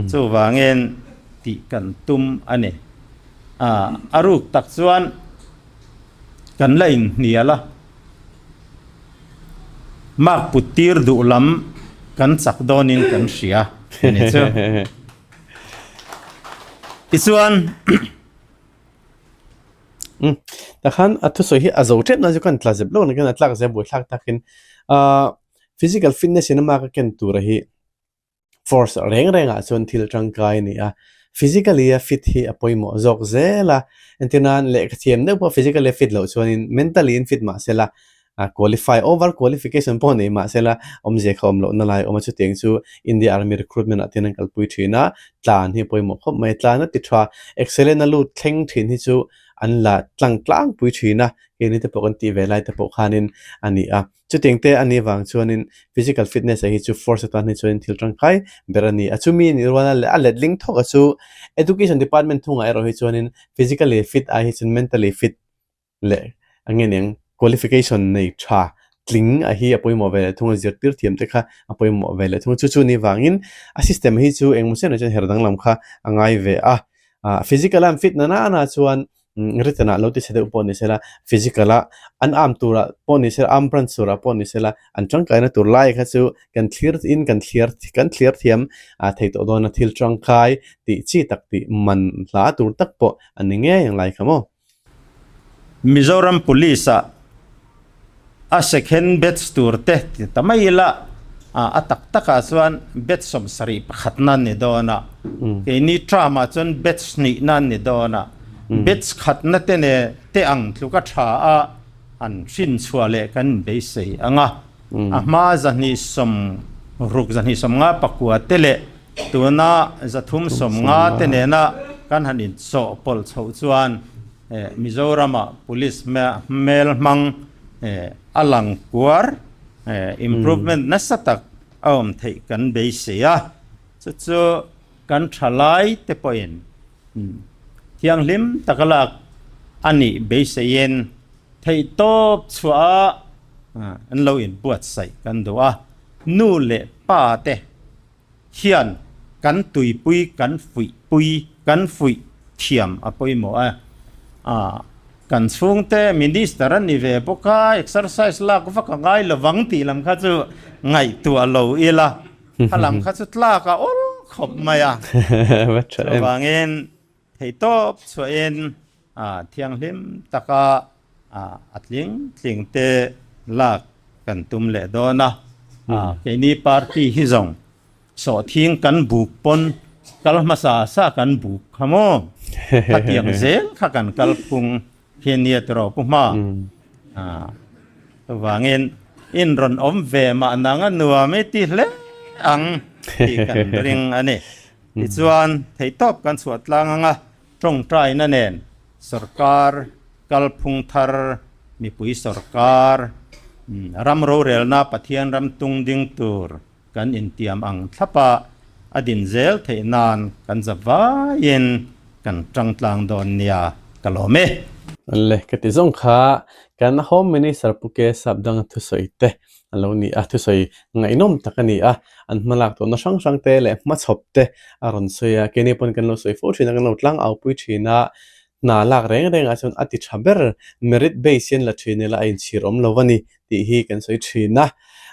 chuvangin tih kan tum a ni. A ruk tak chuan kan la inhnial a, mark put tir duh lam kan chak dawnin kan hria a ni chu. Tichuan. Takhan a thusawi hi a zo tep na chu kan tla zep lo ni kan a tlak zep buaithlak takin ah physical fitness in ama ka ken tura hi force reng rengah chuan thil tangkai a ni a, physically a fit hi a pawimawh zawk zel a, entir nan lehkha thiam deuh pawh physically a fit loh chuanin mentally in fit mah sela a qualify over qualification pawh nei mah sela awmzia kha awm lohna lai a awm a, chutiang chu India Army recruitment ah te hian an kalpui thin a, tlan hi a pawimawh khawp mai, tlan a ti tha excellent a lut thleng thin hi chu an la tlang tlangpui thin a, keini te pawh kan tih ve lai te pawh khanin a ni a. Chutiang te a nih vang chuanin physical fitness ah hi chu force atan hi chuanin thil tangkai ber a ni a. Chumi nih ruala leh a letling thawk a chu education department thungah erawh hi chuanin physically fit ai hi chuan mentally fit leh eng nge niang qualification nei tha tling a hi a pawimawh ve leh thung a, zirtir thiam te kha a pawimawh ve leh thung a. Chu chu nih vangin a system hi chu engmaw chiah chuan her danglam kha a ngai ve a. Ah physical a an fit na na chuan written ah lo ti chhe deuh pawh ni sela physical a an arm turah pawh ni sela arm branch turah pawh ni sela an tangkaina tur lai kha chu kan thlir in kan thlir kan thlir thiam ah thei tawh dawn a thil tangkai tih chi tak tih man hla tur tak pawh a ni ngei ang lai kha maw. Mizoram Police ah a second batch tur te ti ta mai ila a tak tak ah chuan batch 71 na an ni dawn a, keini term ah chuan batch hnih na an ni dawn a, batch khatna te ne te ang tluk a tha a an hrin chhuah leh kan inbeisei ang a, a hma 260 259 te leh tuna 350 te nena kan han inchawhpawlh chhoh chuan Mizoramah Police hmel hmang a lang kuar improvement nasa tak a awm theih kan beisei a, chu chu kan thalai te pawhin thianghlim taka lak a nih beiseiin theihtawp chhuah a an lo inbuatsaih kan duh a, nu leh pa te hian kan tuipui kan fuihpui kan fuih thiam a pawimawh a. Aaa kan chhungte minister a ni ve bawk a, exercise lak vak a ngai lovang tih lam kha chu ngaihtuah lo ila, kha lam kha chu tlak a awl khawp mai a. Chuvangin Theihtawp chhuahin thianghlim taka a tling tling te lak kan tum leh dawn a. Keini party hi zawng sawhthing kan buk pawn kal hmasa sa kan buk kha maw? Khatiang zel kha kan kalphung hi a nia tiraw Pu Hma? Chuvangin in rawn awm ve mah nang a nuam i ti hle ang tih kan ring a ni. Tichuan, theihtawp kan chhuah tlang anga tawngtaina nen sorkar kalphung thar, mipui sorkar, ram rorelna Pathian ram tung ding tur kan intiam ang thlapa a din zel theih nan kan za vaiin kan tang tlang dawn nia ka lawm e. Le, ka ti zawng kha kan Home Minister Pu K Sapdanga thusawi te a lo ni a, thusawi ngaihnawm tak a ni a, an hmalak tawhna hrang hrang te leh hmachhawp te a rawn sawi a, keini pawn kan lo sawi fo thin a, kan lo tlang au pui thin a, hna lak reng reng ah chuan a ti tha ber merit base hian la thin ila a inchhir awm lo a ni tih hi kan sawi thin a,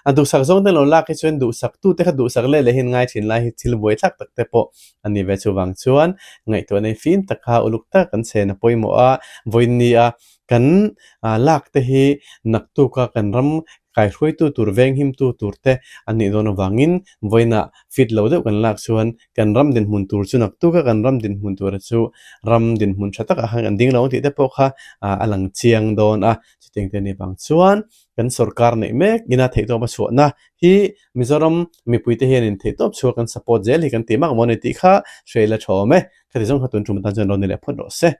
a duhsak zawng te lo lak hi chuan duhsak tu te kha duhsak leh leh hian ngai thin lai hi thil buai thlak tak te pawh a ni ve chuvang chuan ngaihtuah nei fim tak kha uluk tak kan chen a pawimawh a, vawiin ni a Kan lak te hi naktuka kan ram kaihruaitu tur venghimtu tur te an nih dawn avangin vawiinah fit lo deuh kan lak chuan kan ram dinhmun tur chu naktuka kan ram dinhmun tura chu ram dinhmun tha takah khan kan ding lo ang tih te pawh kha a lang chiang dawn a. Chutiang te anih vang chuan kan sorkar neih mek ina theihtawp a chhuahna hi Mizoram mipuite hianin theihtawp chhuah kan support zel hi kan tih mak maw ni tih kha hre ila tha awm e. Khati zawng kha tun tum atan chuan lo ni leh phawt rawh se.